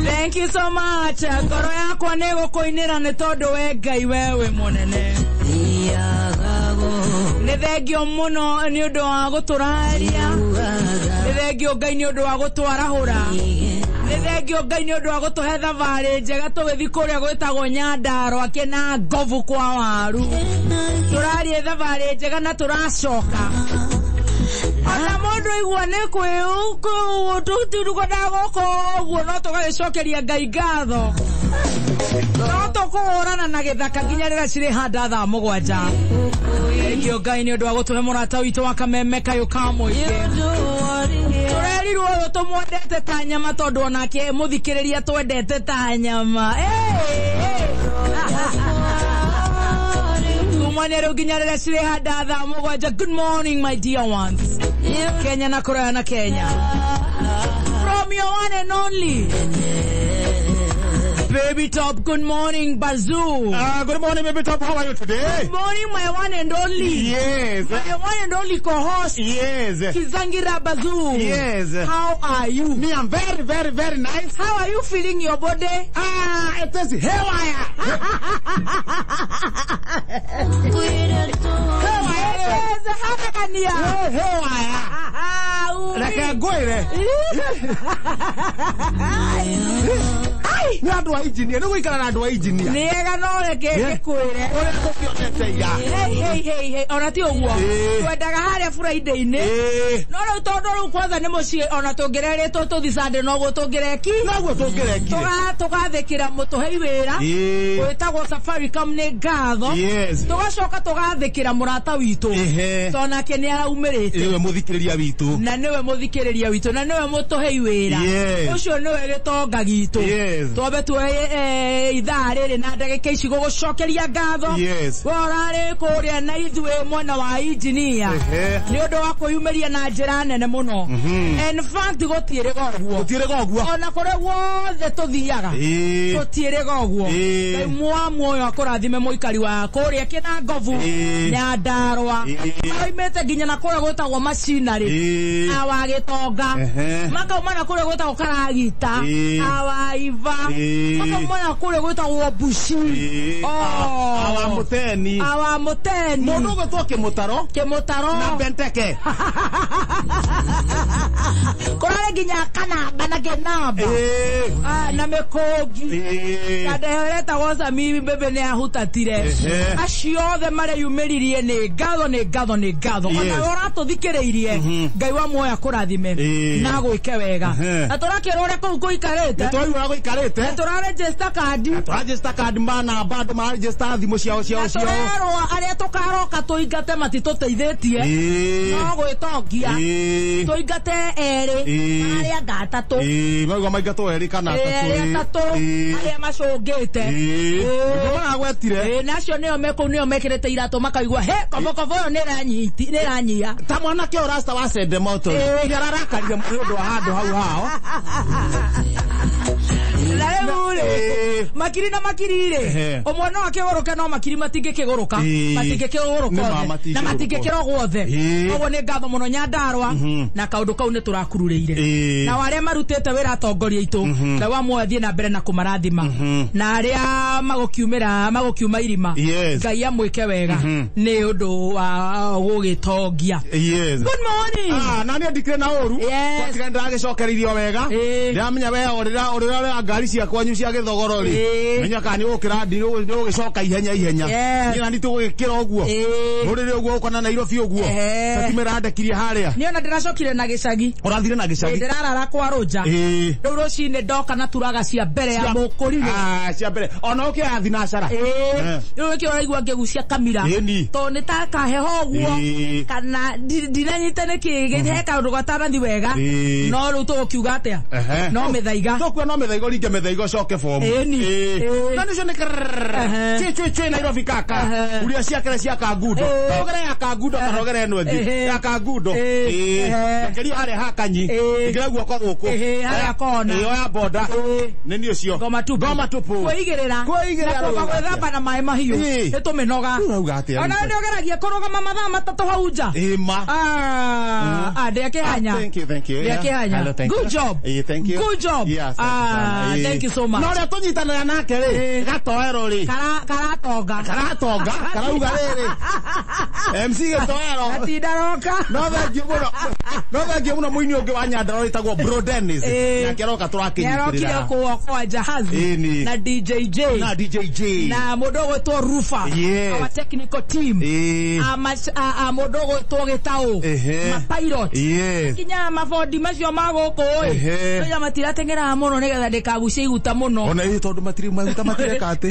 Thank you so much. Ngoro yakwa nĩ gũkũinĩra nĩ tondũ we Ngai wewe mũnene. Nĩ thengio mũno nĩ ũndũ wa gũtũraria. Nĩ thengio Ngai nĩ ũndũ wa gũtwarahũra. Nĩ thengio Ngai nĩ ũndũ wa gũtũhe thabarĩ njega tũgĩthiĩ kũrĩa gwĩtagwo Nyandarua kĩna ngobu kwa waru. Tũrariĩ thabarĩ njega na tũracoka. Ona mũndũ aigua nĩ kwĩũtũtirugana gũkũ ũguo no tũgagĩcokeria Ngai ngatho. No tũkũhũrana na gĩthaka nginya rĩrĩa cirĩhanda thaa 7. Thengio Ngai nĩ ũndũ wa gũtũhe mũrata witũ wa Kameme kayũ ka mũingĩ. Tũrerirwo ũyũ tũmwendete ta nyama tondũ onake mũthikĩrĩria twendete ta nyama. Kumania rĩu nginya rĩrĩa cirĩhanda thaa 7. Good morning my dear ones. Kenya na kũraya na Kenya. From your one and only Baby Top, good morning, Bazoo. Good morning, Baby Top. How are you today? Good morning, my one and only. Yes. My one and only co-host. Yes. Kizangira Bazoo. Yes. How are you? Me, I'm very, very, very nice. How are you feeling your body? It is haywire. It is haywire. Like a goire. Nĩ andũ a engineer, nĩ gũikara na andũ a engineer. Nĩega no reke ngĩkwĩre. Ũrĩa tũkĩonete ira. Hey, hey, hey, ona ti ũguo. Twendaga harĩa Friday-inĩ. No rĩu tondũ rĩu kwanza nĩ mũciĩ ona tũngĩrerĩtwo tũthi Sunday noguo tũngĩreki. Noguo tũngĩrekire. Tũgathĩkĩra mũtũhei wĩra. Wĩtagwo Safaricom nĩ ngatho. Tũgacoka tũgathĩkĩra mũrata witũ. Tondũ nake nĩ araumĩrĩte. Nĩwe mũthikĩrĩria witũ. Na nĩwe mũthikĩrĩria witũ na nĩwe mũtũhei wĩra. Ũcio nĩwe gĩtonga gitũ. Twambe tuoye ithaa rĩrĩ na ndagĩka ici gũgũcokeria ngatho. We ũrarĩ kũrĩa na ithuĩ mwena wa engineer nĩ ũndũ wa kwĩyumĩria na njĩra nene mũno. In fact gũtiĩrĩga ũguo. Gũtiĩrĩga ũguo. Ona kũrĩa guothe tũthiaga gũtiĩrĩga ũguo. Ngai mwa muoyo akũrathime mũikari wa kũrĩa kĩna ngobu Nyandarua. Maroimĩte nginya na kũrĩa gwĩtagwo macinarĩ awa gĩtonga. Makauma na kũrĩa gwĩtagwo Karagita awa Iva. Makauma kũrĩa gwĩtagwo Bushi. Awa Mũteni. Awa Mũteni. Mũndũ ũgwĩtwo Kĩmũtaro. Kĩmũtaro. Na Benteke. Kũrarĩ nginya Kanamba na Kĩnamba. Na Mĩkũngi. Na ndeho ĩretagwo Sami Mbembe nĩ ahutatire. Acio othe mareyumĩririe nĩ ngatho nĩ ngatho nĩ ngatho. Ona ũratũthikĩrĩirie Ngai wa muoyo akũrathime na agwĩke wega. Na tũrakĩrwo ũrĩa kũu gũikarĩte. Nĩ twaigua gũikarĩte. Tũraregister card. Tũraregister card mana bado maregister thimũ ciao ciao ciao. Tũrerwo arĩa tũkaroka tũingate matitũteithĩtie. No gwĩtongia. Tũingate erĩ arĩa anga atatũ. Maigua maingatwo erĩ kana atatũ. Erĩ atatũ arĩa macũngĩte. Nĩguo maragwetire. Na acio nĩo me kũu nĩo mekĩrĩte iratũ makaigua he kobokobo ĩyo nĩ ĩranyia. Ta mwanake ũyũ rasta wa Sende Moto. Nĩ ararakarire nĩ ũndũ wa handũ hau hao. Na rĩu rĩ makiri na makiri rĩ ũmwe no akĩgũrũke no makiri matingĩkĩgũrũka matingĩkĩgũrũka othe na matingĩkĩrogwo othe. Koguo nĩ ngatho mũno Nyandarua na kaũndũ kau nĩ tũrakururĩire. Na arĩa marutĩte wĩra atongoria aitũ Ngai wa muoyo athiĩ na mbere na kũmarathima. Na arĩa magũkiumĩra magũkiuma irima Ngai amwĩke wega nĩ ũndũ wa gũgĩtongia. Good morning. Na niĩ ndikĩrĩ na ũru. Gwatiga nĩndĩragĩcokereirio wega. Ndĩramenya we ũrĩra ngari cia kwanyu cia gĩthogoro rĩ menya kana nĩ ũgũkĩra nĩ ũgĩcoka ihenya ihenya. Niĩ na nĩ tũgũgĩkĩra ũguo rũrĩrĩ ũguo ũkona Nairobi ũguo Fatima ĩrandekirie harĩa. Niĩ ona ndĩracokire na gĩcagi. Ũrathire na gĩcagi? Ndĩrarara kwa Rũnja. Rĩu rũcinĩ ndoka na turaga cia mbere ya mũkũrire. Cia mbere ona ũkĩoya thinacara. Rĩu nĩkĩo ũraigua ngĩgucia kamira tondũ nĩ ta kaheho ũguo kana ndinanyita nĩkĩ he kaũndũ gatanathi wega no rĩu tũgũkiuga atĩa no mĩthaiga. Tũkuo no mĩthaiga ũringe mĩthaiga ũcoke fomu. Na nĩcio nĩ chwe chwe Nairobi kaka. Uria ciakere cia Kangundo. Togere ya Kangundo karogere ĩno ĩngĩ. Ya Kangundo. Rekerio harĩa hakanyi. Ingĩra guoko gũkũ. Harĩa kona. Oya boda. Nĩ niĩ ũcio. Ngoma tupu. Ngoma tupu. Kwĩigĩrĩra. Kwĩigĩrĩra. Na gwĩthamba na maĩ mahiũ. Nĩ tũmĩnoga. Ũrauga atĩa? Ona nĩ ũgeragia kũrũgama mathaa matatũ hau nja. Ma. Ndekĩhanya. Thank you, thank you. Ndekĩhanya. Good job. Thank you. Good job. Yes, thank you so much. Na ũrĩa tũnyitanĩra nake rĩ, gatoero rĩ. Karatonga. Karatonga. Karauga rĩrĩ. MC Gĩtoero. Gatindaroka. No thengiũ mũno. No thengiũ mũno mũini ũngĩ wa Nyandarua wĩtagwo Bro Dennis. Nake aroka tũrakĩnyitĩrĩra. Nĩarokire kuokoa jahazi. Na DJJ. Na DJJ. Na mũndũ ũgwĩtwo Rufa. Yes. Our technical team. Mũndũ ũgwĩtwo Gĩtaũ. Ma pilot. Yes. Nginya mabondi macio ma gũkũ ĩ. Oya matirateng'eraga mũno nĩgetha ndĩkagucie iguta mũno. Ona ĩ tondũ matirĩ maguta matireka atĩ.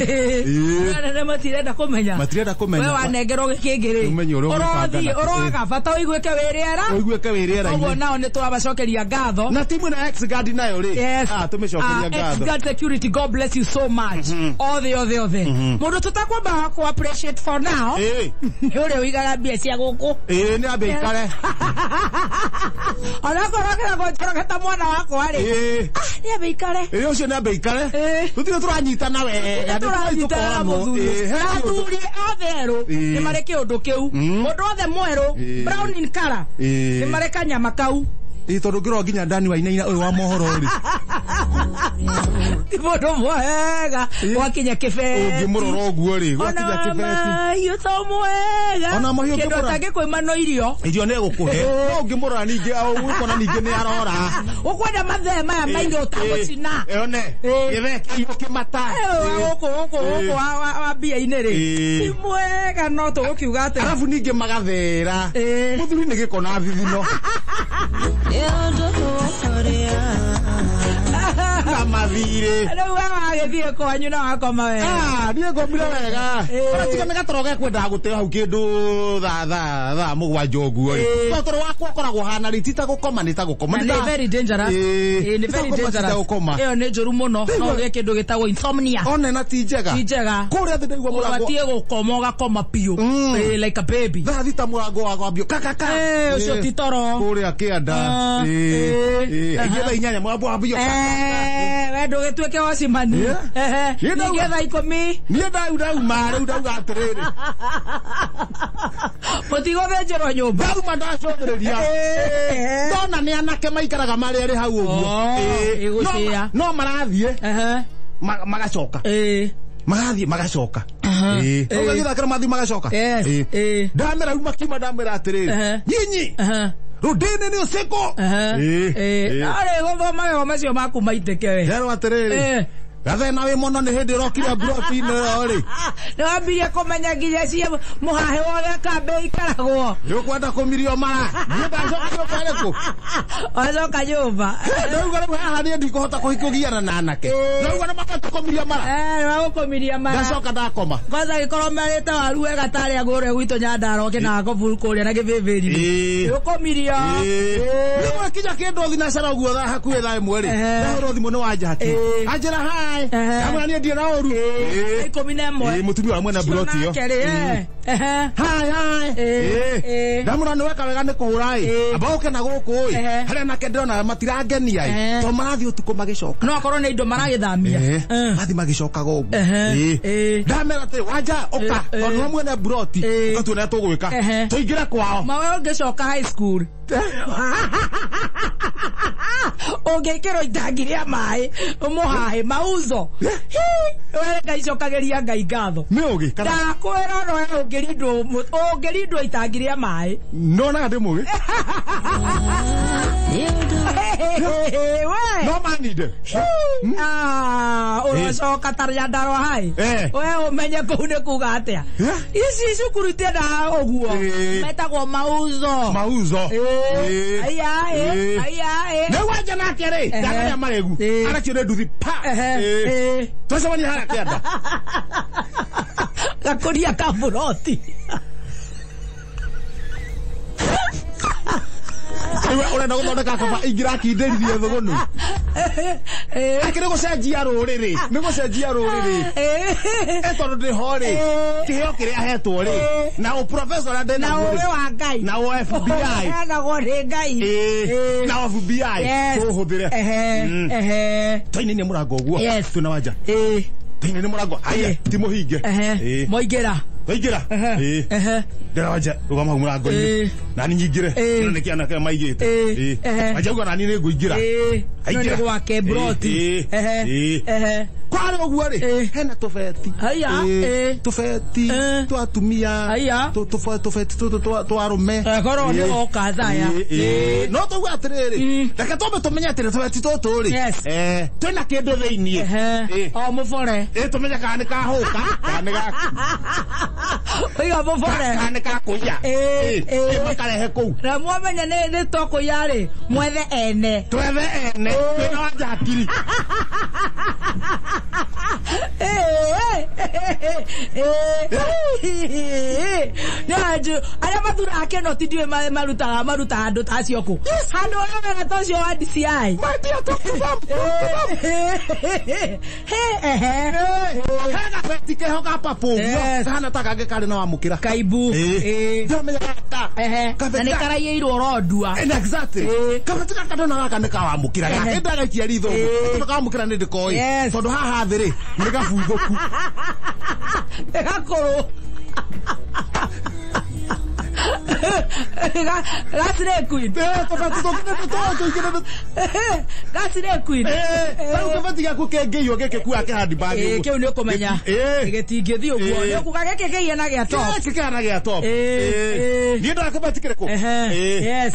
Nene matirenda kũmenya. Matirenda kũmenya. We wanengerwo gĩkĩngĩ rĩ. Ũmenye ũrĩa ũrothiĩ ũroaga bata ũiguĩke wĩ rĩera. Ũiguĩke wĩ rĩera-inĩ. Ũguo nao nĩ tũrabacokeria ngatho. Na timu na X Guard nayo rĩ. Yes. Tũmĩcokeria ngatho. X Guard Security, God bless you so much. Othe othe othe. Mũndũ tũtakwamba ku appreciate for now. Nĩ ũrĩa ũigaga mbia cia gũkũ. Nĩ ambe ikare. Onakorwo kĩragwo njoroge ta mwana wakwa rĩ. Nĩ ambe ikare. Ũcio nĩ ambe ikare. Tũtirĩ tũranyitana wega. Tũranyitana na mũthuri. Athuri othe erũ nĩ marĩ kĩũndũ kĩu. Mũndũ othe mwerũ brown in color nĩ marĩ kanyama kau. Tondũ ngĩrora nginya Dani Wainaina ũyũ wa mohoro rĩ. Ti mũndũ mwega gwakinya kĩbeti. Ũngĩmũrora ũguo rĩ, gwakinya kĩbeti. Ona mahiũ to mwega. Ona mahiũ kĩndũ atangĩkũima no irio. Irio nĩ egũkũhe. No ũngĩmũrora ningĩ ũgũkona ningĩ nĩ arora. Ũkwenda mathaa maya maingĩ ũtagũcina. One. Gĩthee kĩiyũ kĩmata. Gũkũ gũkũ gũkũ wa mbia-inĩ rĩ. Ti mwega no tũgũkiuga atĩ. Arabu ningĩ magathera. Mũthuri nĩ gĩko na thithino. Na mathirĩ. Rĩu we wagĩthiĩ kwanyu na wakoma wega. Niĩ ngomire wega. Ona tiga nĩ gatoro gekwendaga gũteo hau kĩndũ thaa mũgwanja ũguo rĩ. No toro wakwa ũkoragwo hana rĩ, ti ta gũkoma nĩ ta gũkoma. Nĩ very dangerous. Nĩ very dangerous. Ĩyo nĩ njũru mũno. No ũgĩe kĩndũ gĩtagwo insomnia. One na ti njega. Ti njega. Kũrĩa thĩ ndaigua mũrango. Ũbatiĩ gũkoma ũgakoma biũ. Like a baby. Thaa thita mũrango wagwambio kakaka. Ũcio ti toro. Kũrĩa kĩanda. Ingĩ thaa inyanya mũrango wambio kakaka. We ndũgĩtuĩke wacimani. Ningĩ thaa ikũmi. Niĩ ndauma rĩu ndauga atĩrĩrĩ. Mũtigũthĩnjĩrwo nyũmba. Ndauma ndacũthĩrĩria. Ndona nĩ anake maikaraga marĩ erĩ hau ũguo. No marathiĩ. Magacoka. Magathiĩ magacoka. Ũgagĩthakĩra mathiĩ magacoka. Ndamera rĩu makiuma ndamera atĩrĩrĩ. Nyinyi. Rudini ni usiku. Arĩ gũthoma magego macio maku maitĩke we. Nderwo atĩrĩrĩ. Gathena wĩ mũno nĩ hĩndĩ ĩrokire mburoti-inĩ ĩyo rĩ. Nĩ wambirie kũmenya nginya cia mũhahĩ wothe kambĩ ikaragwo. Nĩ ũkwenda kũmirio mara. Niĩ ndacoka nyũmba ĩrĩkũ? Wacoka nyũmba. Ndauga rĩu haha niĩ ndikũhota kũgiana na anake. Ndauga nĩ makwenda kũmiria mara. Nĩ magũkũmiria mara. Ndacoka ndakoma. Kwanza gĩkorwo merĩte waru wega tarĩ agũre gwitũ Nyandarua ũkĩnaga kũburu kũrĩa na gĩbĩbĩri. Nĩ ũkũmirio. Rĩmwe kinya kĩndũ thinacara ũguo thaa hakuhĩ thaa ĩmwe rĩ. Ndahũrwo thimũ nĩ Wanjaki. Anjĩra hi. Kamũra niĩ ndirĩ na ũru. 11. Mũtumia wa mwena mburoti ĩyo. Hi hi. Ndamũra nĩ weka wega nĩ kũhũra ĩ. Amba ũke na gũkũ ĩ. Harĩa anake ndĩrona matirangenia ĩ. Tondũ marathiĩ ũtukũ magĩcoka. No akorwo nĩ indo maragĩthamia. Mathiĩ magĩcokaga ũguo. Ndamera atĩ Wanja ũka tondũ nĩwe mwene mburoti. Ũka tuone ũrĩa tũgwĩka. Tũingĩre kwao. Mawe ũngĩcoka high school. Ũngĩkĩrwo itangi rĩa maĩ mũhahĩ mauzo. We ngaicokagĩria Ngai ngatho. Nĩ ũgĩ? Ndakwĩra no ũngĩrindwo itangi rĩa maĩ. Nĩwonaga ndĩ mũgĩ? We. No maninde. Ũrocoka ta Nyandarua hai. We ũmenye kũu nĩ kuga atĩa. Ici cukuru itiendaga ũguo. Metagwo mauzo. Mauzo. Aya aya. Nĩ wanja nake rĩ, ndararĩa marĩgu. Arakio nĩ nduthi pa. Twacemania harĩa kĩanda. Gakũria ka mburoti. Urenda guthondeka kaba ingirakindĩririe thũgũnũ. Akĩrĩ gũcenjia rũrĩrĩ, nĩ gũcenjia rũrĩrĩ. Tondũ ndĩ ho rĩ, kĩheo kĩrĩa ahetwo rĩ, na ũprofessor ũrĩa ndĩ na naguo ũgĩ rĩ, wa Ngai na o FBI. Ũheanagwo nĩ Ngai. Na FBI tũhũthĩre. Twainainia mũrango ũguo twĩna wanja. Twainainia mũrango, haya ti mũhinge. Moingĩra. Twaingĩra. Ndĩra wanja rũgama hau mũrango-inĩ. Nani nyingĩre. Ĩno nĩ kĩana kĩrĩa maigĩte. Wanja uga nani nĩ ngũingĩra. Ĩno nĩ gwake broti. Kwarĩ ũguo rĩ, hena tũbeti. Tũbeti twa atumia, tũbeti tũtũ twa arũme. Korwo nĩ woka thaya. No tũuge atĩrĩrĩ, reke twambe tũmenye atĩrĩ tũbeti tũtũ rĩ, twĩna kĩndũ thĩiniĩ. O mũbore. Tũmenye kana nĩ kahũka, kana nĩ ga Oiga mũbore. Kana nĩ gakũiya. Makarehe kũu. Na mwamenya nĩ tũkũiya rĩ, mwethe ene. Twethe ene, twĩna wanja hakiri. Nĩ arĩa mathuraga kĩno ti ndiũĩ marutaga andũ ta acio kũ. Handũ wega ta ũcio wa DCI. My dear, talk to them, talk to them. He gabeti keho ga papo ũguo, kahana ta kangĩ karĩ na wamũkĩra. Kaibu. Ndĩramenya gaka. Na nĩ karaiyĩirwo rondua. Exactly. Kabeti gaka ndona gaka nĩ kawamũkĩra. Gaka ndagaikia ritho ũguo. Tondũ kawamũkĩra nĩ ndĩkoĩ. Tondũ haha thĩ rĩ, nĩ gabuthũku. Nĩ gakũrũ. Gacire queen. Gacire queen. Rĩu kabeti gaku kĩngĩiywo gĩkĩ kuoya kĩhandibag ũguo. Kĩu nĩ ũkũmenya. Gĩtingĩthiĩ ũguo. Nĩ ũkuga gĩkĩ kĩhiana gĩa top. Gĩkĩ kĩhana gĩa top. Niĩ ndoya kabeti kĩrĩkũ?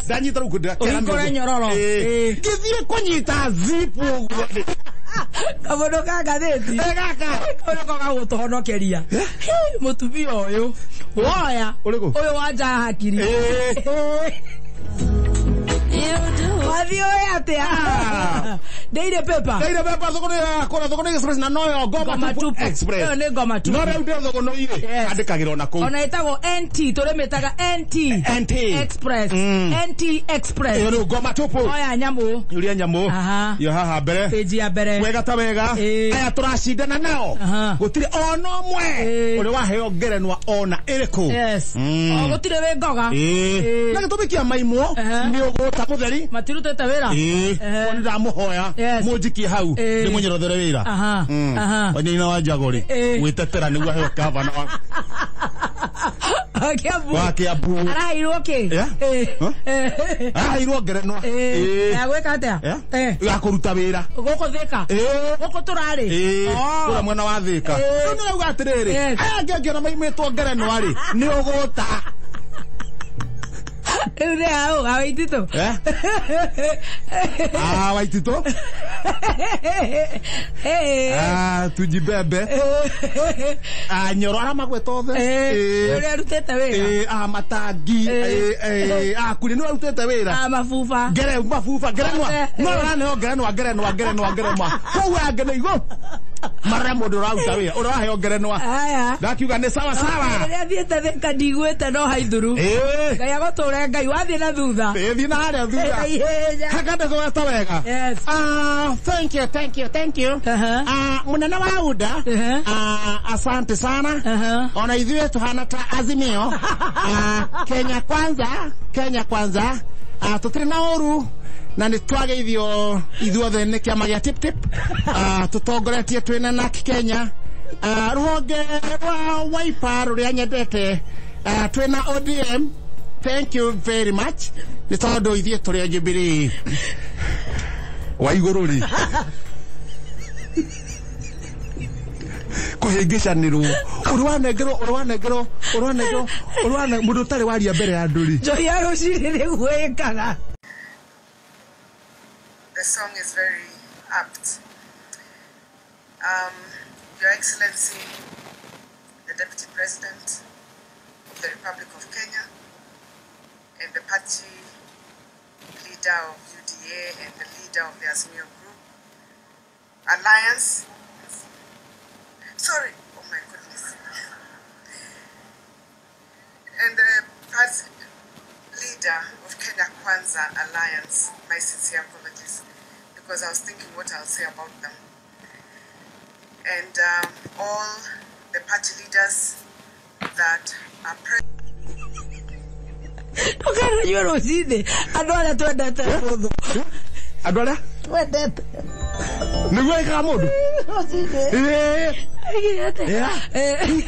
Ndanyita rĩu ndĩrakĩaramia Ũhingũre ũguo. nyororo. Ngĩthiĩ kũnyita zip ũguo. Kamũndũ ka ngathĩti. Gaka. Kau nĩko gagũtũhonokeria. Mũtumia ũyũ. Woya. Ũrĩkũ? Ũyũ wa nja ya hakiri. Wathiĩ ũĩ atĩa? Daily paper. Daily paper thũgũnĩ yakũra thũgũnĩ express na noyo Ngoma Tupu Express. Ĩyo nĩ Ngoma Tupu. No rĩu ndĩ thũgũnĩ irĩ andĩkagĩrwo na kũu. Ona ĩtagwo NT, tũrĩmĩtaga NT. NT Express. NT Express. Ĩyo rĩu Ngoma Tupu. Oya nyamũ. Ũria nyamũ. Yo haha mbere. Page ya mbere. Wega ta wega. Aya tũracindana nao. Gũtirĩ ona ũmwe ũrĩ waheo ngerenwa ona ĩrĩkũ. O gũtirĩ wĩ ngoga. Na gĩtũmi kĩa maimwo nĩ ũgũta mũtheri. Matirutĩte wĩra. Nĩ ndamũhoya mũnjikie hau ndĩmũnyorothere wĩra. Wanyina wa Njagũrĩ gwĩtetera nĩguo aheo gavana wa Kiambu. Wa Kiambu. Araheirwo kĩ? Araheirwo ngerenwa. Ya gwĩka atĩa? Ya kũruta wĩra. Gũkũ Thĩka? Gũkũ tũrarĩ? Kũrĩa mwena wa Thĩka. Rĩu nĩrauga atĩrĩrĩ, aya angĩ angĩona maimĩtwo ngerenwa rĩ, nĩ ũgũta. Rĩu nĩ hau, Waititũ? Waititũ? Tujibebe. Nyoro arĩa magweta othe. Ũrĩa arutĩte wĩra. Matangi. Kuri nĩ arutĩte wĩra. Mabuba. Ngere mabuba, ngerenwa. No ũraneo ngerenwa, ngerenwa, ngerenwa, ngerenwa. Koguo angĩ nĩ igũ. Marĩa mũndũ ũraruta wĩra, ũrĩa waheo ngerenwa. Ndakiuga nĩ sawa sawa. Rĩrĩa thiĩte Thĩka ndiguĩte no haithuru. Ngai agũtũre Ngai wathiĩ na thutha. Thiĩ na harĩa thutha. Hakande gweta wega. Thank you, thank you, thank you. Mũnene wa UDA, asante sana. Ona ithuĩ tũhana ta Azimio. Kenya kwanza, Kenya kwanza. Tũtirĩ na ũru. Na nĩ twageithio ithuothe nĩ kĩama gĩa Tip Tip. Tũtongoretie twĩna NARC Kenya. Rũhonge rwa Wiper rũrĩa nyendete. Twĩna ODM. Thank you very much. Nĩ tondũ ithuĩ tũrĩ a Jubilee. Wa igũrũ rĩ. Kũhĩngĩcanĩrwo. Ũrĩ wanengerwo, ũrĩ wanengerwo, ũrĩ wanengerwo, ũrĩ wanengerwo, mũndũ ũtarĩ waria mbere ya andũ rĩ. Njohi ya rũcinĩ nĩguo ĩkaga. The song is very apt. Your Excellency, the Deputy President of the Republic of Kenya, and the party leader of UDA and the leader of the Azimio Group Alliance. Sorry, oh my goodness. And the party leader of Kenya Kwanza. Kwanza Alliance my sincere apologies, because I was thinking what I'll say about them. And all the party leaders that are present. Ndũkananyue rũcinĩ andũ arĩa twendete mũthũ. Andũ arĩa twendete nĩguo ĩkaga mũndũ rũcinĩ.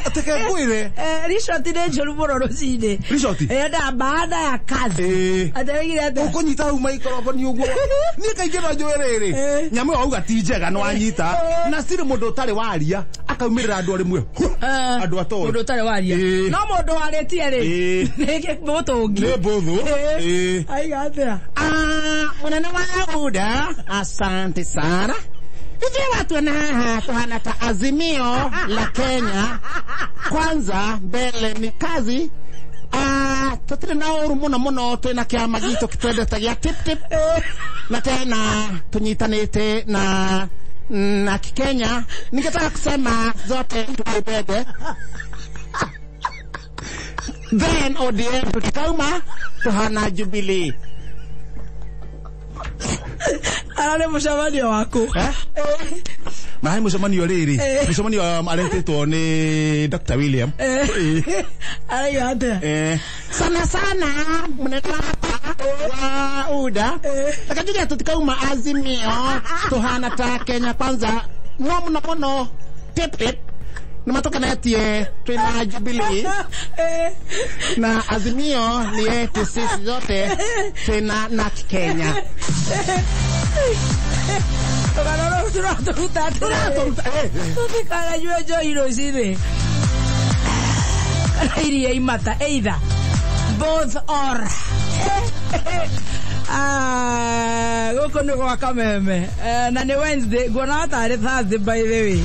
Ateke ngwĩre ricoti nĩ njũru mũno rũcinĩ. Ricoti? Na baada ya kazi. Ateigire atĩa? Ũkũnyita hau maikoroboni ũguo. Niĩ kaingĩ no njũĩ rĩrĩ. Nyamũ ĩyo wauga ti njega nĩ wanyita. Na cirĩ mũndũ ũtarĩ waria akaumĩrĩra andũ rĩmwe. Andũ atoĩ. Mũndũ ũtarĩ waria. No mũndũ warĩtie rĩ. Nĩ mũtũngi. Nĩ mbũthũ. Aiga atĩa? Mũnene wa UDA, asante sana. Ithuĩ watu haha tuhana ta Azimio la Kenya. Kwanza mbele ni kazi. Tutire na ũru mũno mũno twĩna kĩama gitũ twendete gĩa tip tip. Na tena tunyitanĩte na Kenya. Ningetaka kusema zote tuibebe. Then ODM tukikauma tuhana Jubilee. Ararĩ mũcemanio waku. Mararĩ mũcemanio rĩrĩ. Mũcemanio aretĩtwo nĩ Dr. William. Araiga atĩa? Sana sana mũnene wakwa wa UDA. Reke njuge tũtikauma Azimio tũhana ta Kenya Kwanza no mũno mũno tip tip. Nĩ matũkenetie twĩna Jubilee na Azimio ni yetu sisi zote twĩna NARC Kenya. Rũgano rũu tũratũruta atĩrĩrĩ. Tũtikananyue njohi rũcinĩ. Kana iria imata, either both or. Gũkũ nĩ gwa Kameme. Na nĩ Wednesday, nguona tarĩ Thursday by the way.